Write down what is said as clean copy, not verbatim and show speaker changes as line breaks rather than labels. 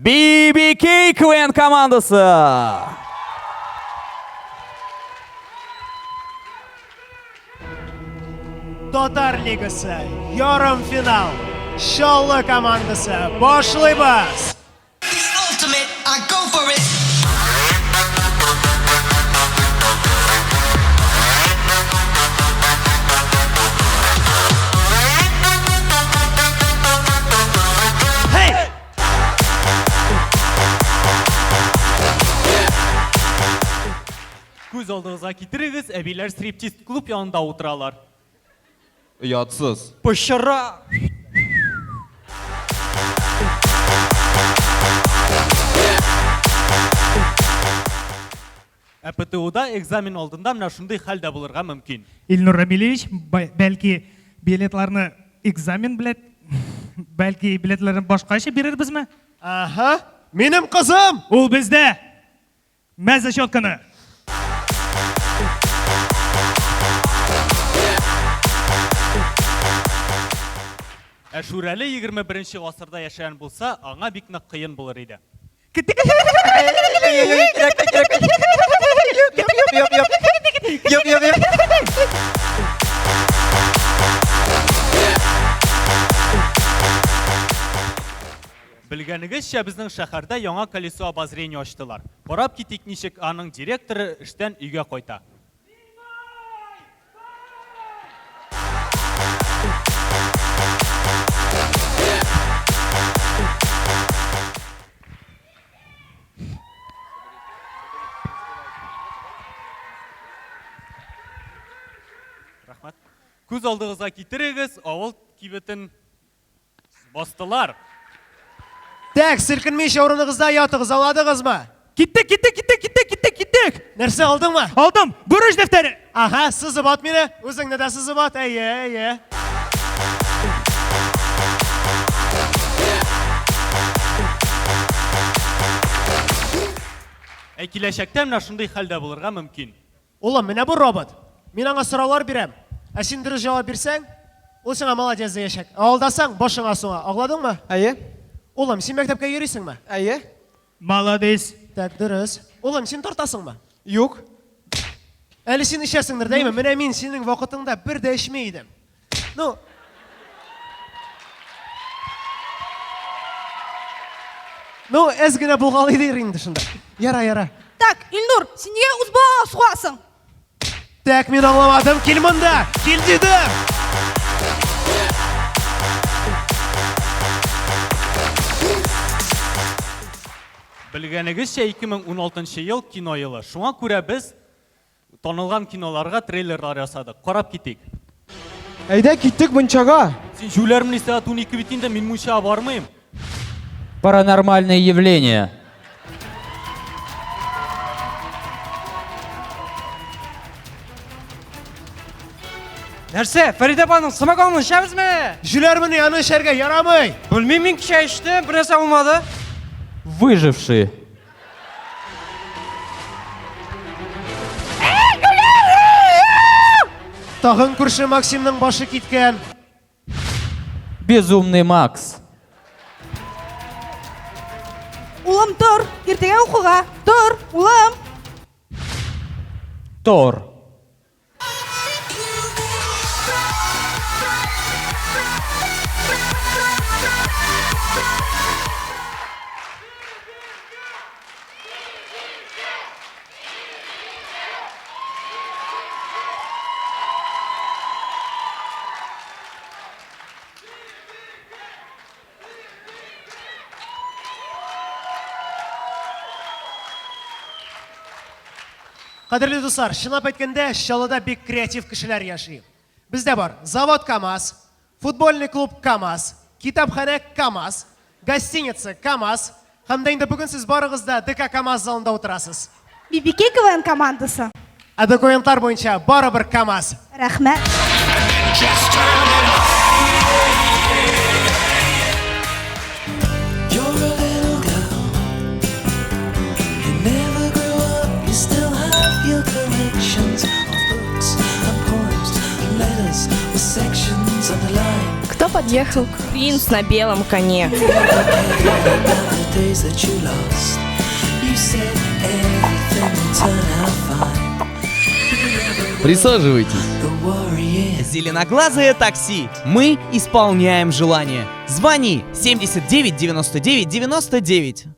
BBK КВН командасы!
Татар лигасы, ярымфинал. Чаллы командасы. Башлыйбыз!
Күз алдыгызга китерегез, әбиләр стриптиз клуб янында утыралар.
Оятсыз.
Пычрак! Ә ПТУда экзамен алдында менә шундый хәл дә булырга мөмкин.
Илнур Рамилевич, бәлки билетларны экзамен белән, бәлки билетларны башкача бирербезме?
Ага, минем кызым!
Ул бездә! Мә зачетканы!
Ә Шүрәле 21 гасырда яшәгән булса, аңа бик нык кыен булыр иде. Белгәнегезчә, безнең шәһәрдә яңа колесо обозрения ачтылар. Карап китик, ничек аның директоры эштән өйгә кайта. Рәхмәт. Күз алдыгызга китерегез, авыл кибетен Бастылар.
Так, селкенмичә урыныгызда ятыгыз, аңладыгызмы?
Киттек, киттек, киттек, киттек, киттек, киттек!
Нәрсә алдыңмы?
Алдым! Бурыч дәфтәре!
Ага, сызып ат мине. Үзеңне дә сызып ат. Әйе, әйе.
Ә киләчәктә менә шундый хәл дә булырга мөмкин.
Улым, менә бу робот. Мин аңа сораулар бирәм. Ә син дөрес җавап бирсәң, ул сиңа молодец диячәк. Ә алдасаң, башыңа суга. Аңладыңмы?
Әйе.
Улым, син мәктәпкә йөрисеңме?
Әйе.
Молодец.
Так, дөрес. Улым, син тартасыңмы?
Юк.
Әле син эчәсеңдер, дәйме? Менә мин синең вакытыңда бер дә эчми идем. Ну, Ну, әз генә булгалый дир инде шунда. Яра, яра.
Так, Илнур, син нигә үз балаңа сугасың?
Так, мин аңламадым. Кил монда. Кил дидем.
Белгәнегезчә, 2016 ел кино елы. Шуңа күрә без Танылган киноларга трейлерлар ясадык. Карап китик.
Әйдә киттек мунчага.
Син җүләрмени, сәгать 12 бит инде, мин мунчага бармыйм.
Паранормальное явление.
Нәрсә, Фәридә апаның самогонын эчәбезме?
Җүләрмени, аны эчәргә ярамый.
Белмим, мин кичә эчтем, бер нәрсә булмады.
Выжившие.
Тагын күрше Максимның башы киткән.
Безумный Макс.
Улым, тор, иртәгә укуга. Тор, улым.
Тор.
Кадерле дуслар, чынлап әйткәндә, Чаллыда бик креатив кешеләр яши. Бездә бар завод КАМАЗ, футбольный клуб КАМАЗ, китапханә КАМАЗ, гостиница КАМАЗ һәм дә инде бүген сез барыгыз да ДК КАМАЗ залында утырасыз.
Бибикәй КВН командасы.
Ә документлар буенча барыбер КАМАЗ.
Рәхмәт.
подъехал принц на белом коне.
Присаживайтесь.
Зеленоглазое такси. Мы исполняем желание. Звони 79 99 99.